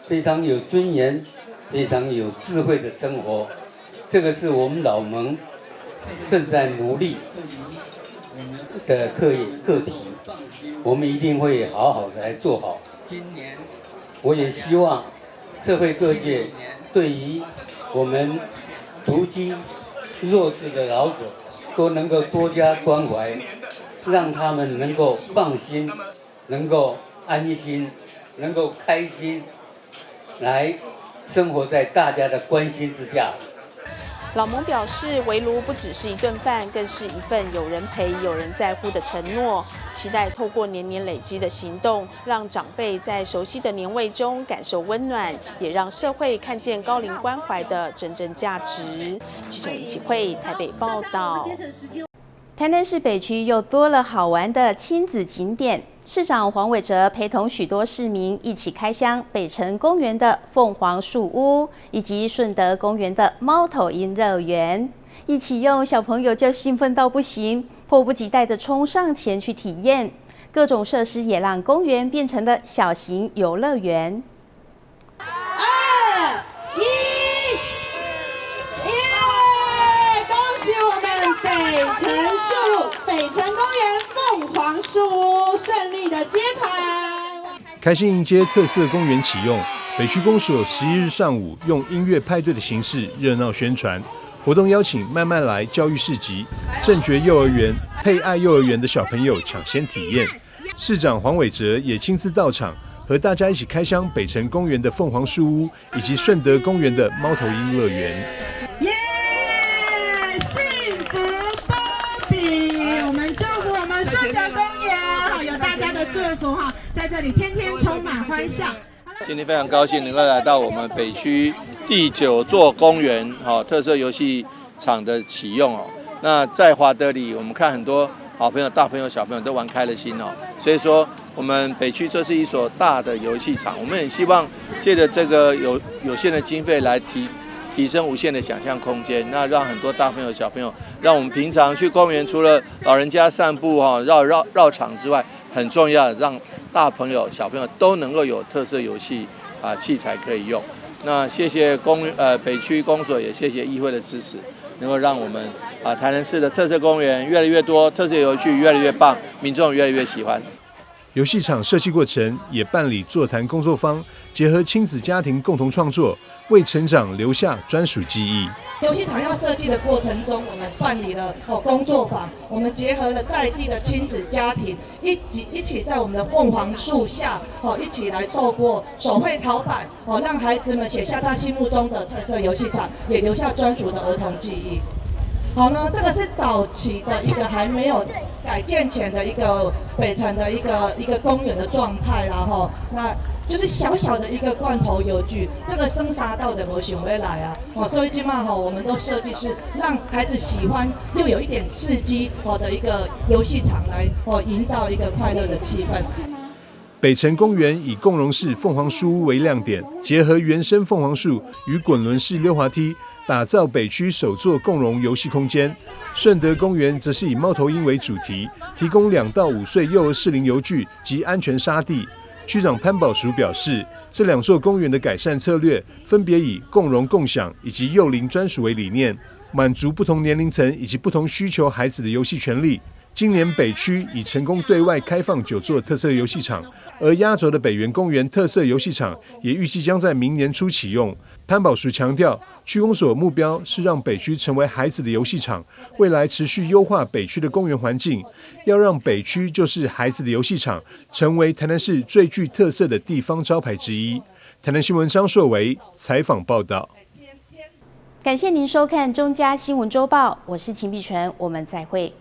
非常有尊嚴、非常有智慧的生活？這個是我們老盟正在努力的課題，我們一定會好好的來做好。我也希望社會各界對於我們獨居弱勢的老者都能夠多加關懷，讓他們能夠放心，能夠安心，能夠開心，來生活在大家的關心之下。老盟表示，圍爐不只是一頓飯，更是一份有人陪、有人在乎的承諾。期待透過年年累積的行動，讓長輩在熟悉的年味中感受溫暖，也讓社會看見高齡關懷的真正價值。記者李啟慧台北報道。台南市北區又多了好玩的親子景點。市長黃偉哲陪同許多市民一起開箱北城公園的鳳凰樹屋，以及順德公園的貓頭鷹樂園。一啟用，小朋友就興奮到不行，迫不及待地衝上前去體驗。各種設施也讓公園變成了小型遊樂園。二一，耶！恭喜我們北城樹北城公園鳳凰樹屋順利的揭牌。開心迎接特色公園啟用，北區公所11日上午用音樂派對的形式熱鬧宣傳。活動邀請慢慢來教育市集、正覺幼兒園、佩愛幼兒園的小朋友搶先體驗，市長黃偉哲也親自到場，和大家一起開箱北城公園的鳳凰樹屋以及順德公園的貓頭鷹樂園。耶！幸福波比，我們祝福我們順德公園，好，有大家的祝福哈，在這裡天天充滿歡笑。今天非常高興能夠來到我們北區第九座公園，哈，特色遊戲場的啟用哦。那在華德里，我們看很多好朋友、大朋友、小朋友都玩開了心哦。所以說，我們北區這是一所大的遊戲場，我們也希望借着這個有限的經費來提升無限的想象空間，那讓很多大朋友、小朋友，讓我們平常去公園，除了老人家散步哈、繞繞繞場之外，很重要，讓大朋友、小朋友都能夠有特色遊戲啊器材可以用。那謝謝北區公所，也謝謝議會的支持，能夠讓我們啊台南市的特色公園越來越多，特色遊具越來越棒，民眾越來越喜歡。遊戲場設計過程也辦理座談工作坊，結合親子家庭共同創作，為成長留下專屬記憶。遊戲場要設計的過程中，我們辦理了哦工作坊，我們結合了在地的親子家庭，一起在我們的鳳凰樹下哦，一起來透過手繪陶板哦，讓孩子們寫下他心目中的特色遊戲場，也留下專屬的兒童記憶。好呢，這個是早期的一個還沒有改建前的一個北城的一個公園的狀態啦，吼，那就是小小的一個罐頭遊具，這個生殺到的模型會來啊，哦，所以這馬吼，我們都設計是讓孩子喜歡又有一點刺激哦的一個遊戲場來哦，營造一個快樂的氣氛。北城公園以共融式鳳凰樹屋為亮點，結合原生鳳凰樹與滾輪式溜滑梯，打造北區首座共融遊戲空間。順德公園則是以貓頭鷹為主題，提供2到5歲幼兒適齡遊具及安全沙地。區長潘寶淑表示，這兩座公園的改善策略分別以共融共享以及幼齡專屬為理念，滿足不同年齡層以及不同需求孩子的遊戲權利。今年北區已成功對外開放九座特色遊戲場，而壓軸的北園公園特色遊戲場也預計將在明年初啟用。潘寶淑強調，區公所目標是讓北區成為孩子的遊戲場，未來持續優化北區的公園環境，要讓北區就是孩子的遊戲場，成為台南市最具特色的地方招牌之一。台南新聞張碩維採訪報道。感謝您收看中嘉新聞週報，我是秦碧純，我們再會。